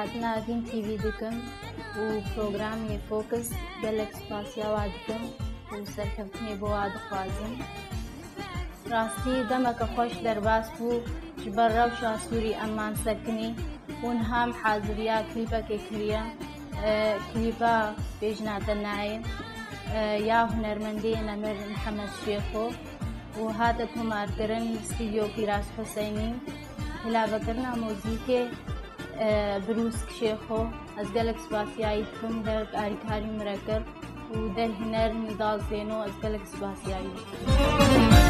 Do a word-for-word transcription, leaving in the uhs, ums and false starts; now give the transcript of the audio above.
Hatina Evîn T V dikim û programê Focus gelek spasiya wa dikim û serkeftinê bo wa dixwazim. Rastî demeke xweş derbas bû ji ber rewşa Sûrî em man sekinî û niha em haziriya klîpekê kiriye. E, klîpa bêjna te nayê, e, ya hunermendê Nemir Mihemed Şêxo û hate tomarkirin stûdyo Fîraz Huseynî. Hilavekirina muzîkê, e, Birûsk Şêxo, ez gelek spasiyayî dikim, gelek alîkarî min re kir û derhêner Nîdal Zêno, ez gelek spasiyayî dikim.